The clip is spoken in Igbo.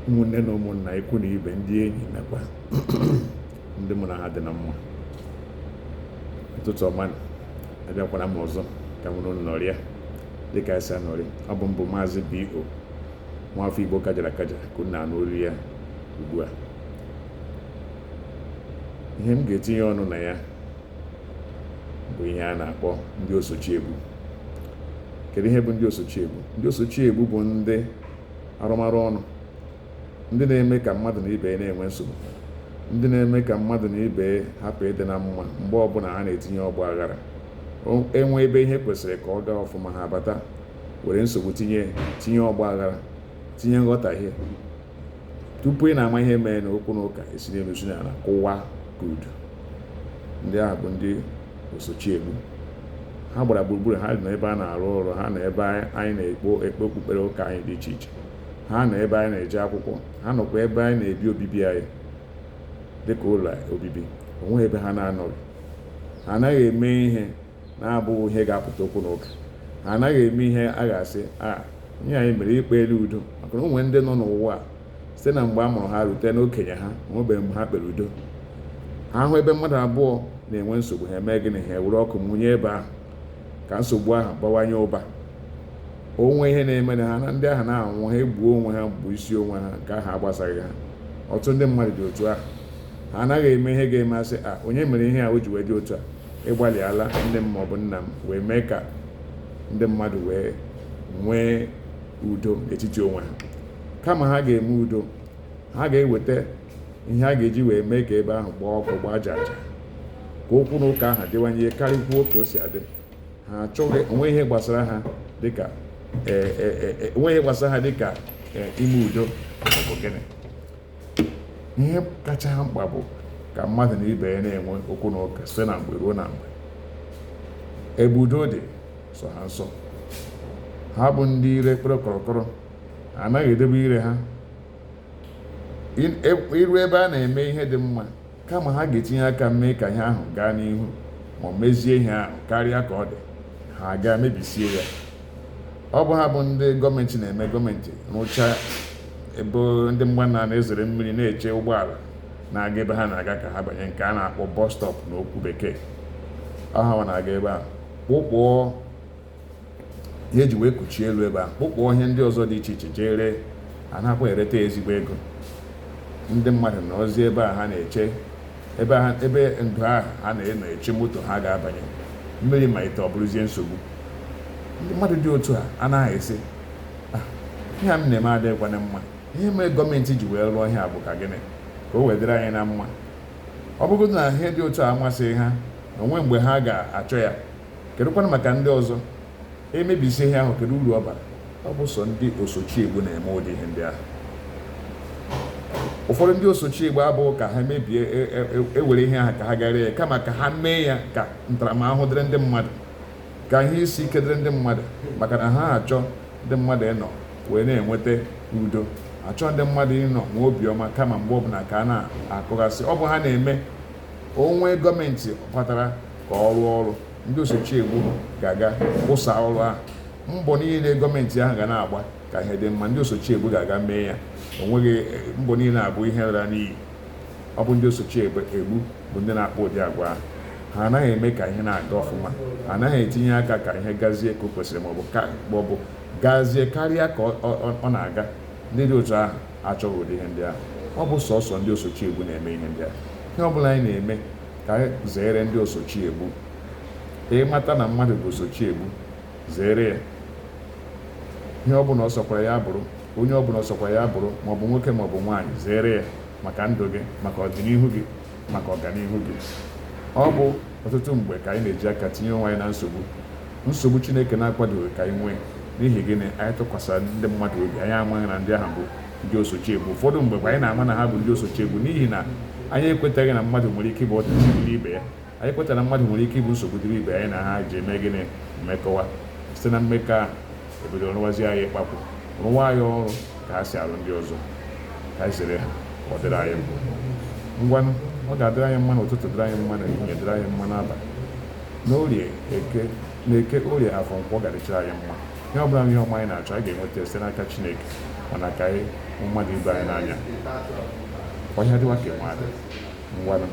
Ụmụnne na ụmụnna, ikwu na ibe, ndị enyi nakwa ndị mụ na ha dị na mma, ụtụtụ ọma. Abịakwara m ọzọ ka m unu nọrịa dịka esi anọrị. Ọ bụ mbụ Maazị B.O. nwafọ Igbo kajara akaja ka unu na-anụ olu ya ugbu a. Ihe m ga-etinye ọnụ na ya bụ ihe a na-akpọ ndị osochiegbu. Kedu ihe bụ ndị osochiegbu? Ndị osochiegbu bụ ndị arụmarụ ọnụ, ndị na-eme ka mmadụ na ibe ya na-enwe nsogbu, ndị na-eme ka mmadụ na ibe ya hapụ ịdị na mma. Mgbe ọbụla ha na-etinye ọgba aghara, enwe ebe ihe kwesịrị ka ọ gaa ọfụma, ha bata were nsogbu tinye, tinye ọgba aghara, tinye nghọtahie. Tupu ị na-ama ihe mee na okwu na ụka esi n'elu si n'ala kụwa ka udu. Ndị ahụ bụ ndị osochiegbu. Ha gbara gburugburu, ha nọ ebe a na-arụ ọrụ, ha nọ ebe anyị na-ekpo ekpe okpukpere ụka anyị dị iche iche, ha nọ ebe anyị na-eje akwụkwọ, ha nọkwa ebe anyị na-ebi obibi anyị dịka ụlọ obibi. Onweghị ebe ha na-anọghị. Ha anaghị eme ihe na-abụghị ihe ga-apụta okwu na ụka. Ha anaghị eme ihe a ga-asị a ihe anyị mere ikpe elu udo, maka na onwe ndị nọ n'ụwa a site na mgbe a mụrụ ha rute n'okenye ha, onwebeghị mgbe ha kpere udo. Ha hụ ebe mmadụ abụọ na-enwe nsogbu, ha eme gịnị? Ha ewere ọkụ mụnye ebe ahụ ka nsogbu ahụ bawanye ụba. Onwe ihe na-eme na ha na ndị ahụ na-anwụ, ha egbuo onwe ha bụ isi onwe ha, nke ahụ agbasaghị ha. Ọtụtụ ndị mmadụ dị otu ahụ. Ha anaghị eme ihe ga-eme asị a onye mere ihe a o ji wee dị otu a, ịgbalịala nne m maọbụ nna m wee mee ka ndị mmadụ wee nwee udo n'etiti onwe ha. Kama ha ga-eme udo, ha ga-eweta ihe a ga-eji wee mee ka ebe ahụ gbaa ọkụ, gbaa aja aja, ka okwu na ụka ahụ dịwanye karịkwuo ka o si adị. Ha achọghị onwe ihe gbasara ha dịka onwe ihe gbasara ha dịka ime udo maọbụ gịnị. Ihe kacha ha mkpa bụ ka mmadụ na ibe ya na-enwe okwu na ụka site na mgbe ruo na mgbe. Ebe udo dị sọ ha nsọ. Ha bụ ndị ire kpere kọrọkọrọ, anaghị edebe ire ha. Iru ebe a na-eme ihe dị mma, kama ha ga-etinye aka mee ka ihe ahụ gaa n'ihu ma ọ mezie ihe ahụ karịa ka ọ dị, ha gaa mebisie ya. Ọ bụ ha bụ ndị gọọmenti na-eme, gọọmenti rụchaa ebe ndị mmadụ na-ezere mmiri na-eche ụgbọala na-aga ebe ha na-aga ka ha banye, nke a na-akpọ bus stop n'okwu bekee. Ọ ha na-aga ebe ahụ kpụkpụọ ihe eji wee kuchie elu ebe ahụ, kpụkpụọ ihe ndị ọzọ dị iche iche, jee ree. A nakwa ereta ezigbo ego. Ndị mmadụ nọzi ebe a ha na-eche ebe ebe ndo ahụ ha na-enọ eche moto ha ga-abanye, mmiri malite, ọ bụrụzie nsogbu. Ndị mmadụ dị otu a anaghị esi ihe a m na-eme adịghịkwana mma. Ihe mere gọọmenti ji wee rụọ ihe a bụ ka gịnị? Ka o wee dịrị anyị na mma. Ọ bụrụgodị na ihe dị otu a amasịghị ha na onwe mgbe ha ga-achọ ya, kedụkwanụ maka ndị ọzọ emebisi ihe ahụ? Kedu uru ọ bara? Ọ bụ sọ ndị osochiegbu na-eme ụdị ihe ndị ahụ. Ụfọdụ ndị osochiegbu abụghị ka ha mebie, ewere ihe ahụ ka ha gara ya, kama ka ha mee ya ka ntaramahụhụ dịrị ndị mmadụ, ka ihe isi ike dịrị ndị mmadụ, maka na ha achọ ndị mmadụ ịnọ wee na-enweta udo, achọ ndị mmadụ ịnọ nwee obiọma, kama mgbe ọbụla ka a na-akụghasị. Ọ bụ ha na-eme onwe gọọmenti kpatara ka ọ rụọ ọrụ, ndị osochiegbu ga-aga kwụsa ọrụ ahụ. Mbọ niile gọọmenti ahụ ga na-agba ka ihe dị mma, ndị osochiegbu ga-aga mee ya onweghị. Mbọ niile abụ ihe lara n'iyi. Ọ bụ ndị osochiegbu bụ ndị na-akpọ ụdị agwa ahụ. Ha anaghị eme ka ihe na-aga ọfụma, ha anaghị etinye aka ka ihe gazie ka o kwesịrị maọbụ gazie karịa ka ọ na-aga. Ndị dị otu ahụ achọghị ụdị ihe ndị ahụ. Ọ bụ sọsọ ndị osochiegbu na-eme ihe ndị ahụ. Ihe ọbụla anyị na-eme, ka anyị zere ndị osochiegbu. Ịmata na mmadụ bụ osochiegbu, zere ya. Ihe ọbụla ọ sọkwara ya bụrụ, onye ọbụla ọ sọkwara ya bụrụ, maọbụ nwoke maọbụ nwaanyị, zere ya maka ndụ gị, maka ọdịnihu gị, maka ọganihu gị. Ọ bụ ọtụtụ mgbe ka anyị na-eji aka tinye onwe anyị na nsogbu, nsogbu Chineke na-akwadoghị ka anyị nwee. N'ihi gịnị? Anyị tụkwasịra ndị mmadụ obi, anyị amaghị na ndị ahụ bụ ndị osochiegbu. Ụfọdụ mgbe kwa anyị na-ama na ha bụ ndị osochiegbu n'ihi na anyị ekwetaghị na mmadụ nwere ike ịbụ ọdachi dịrị ibe ya. Anyị ekweta na mmadụ nwere ike ịbụ nsogbu dịrị ibe anyị na ha ji eme gịnị? Mmekọwa. Site na mmekọ ahụ, ebido rụwazie anyị ịkpapụ, rụwa anyị ọrụ ka ha si arụ ndị ọzọ. Ka anyị zere ha ka ọ dịrị anyị mma. Ngwanụ, ọ ga-adịrị anyị mma n'ụtụtụ, dịrị anyị mma n'ehihie, dịrị anyị mma n'abalị, n'orie, eke na eke, orie, afọ, nkwọ. Ga-adịchara anyị mma. Ihe ọbụla bụ ihe ọma anyị na-achọ, anyị ga-enweta site n'aka Chineke, mana ka anyị hụ mmadụ ibe anyị n'anya. Ọhịa dịwa ka enwe adị. Ngwanụ.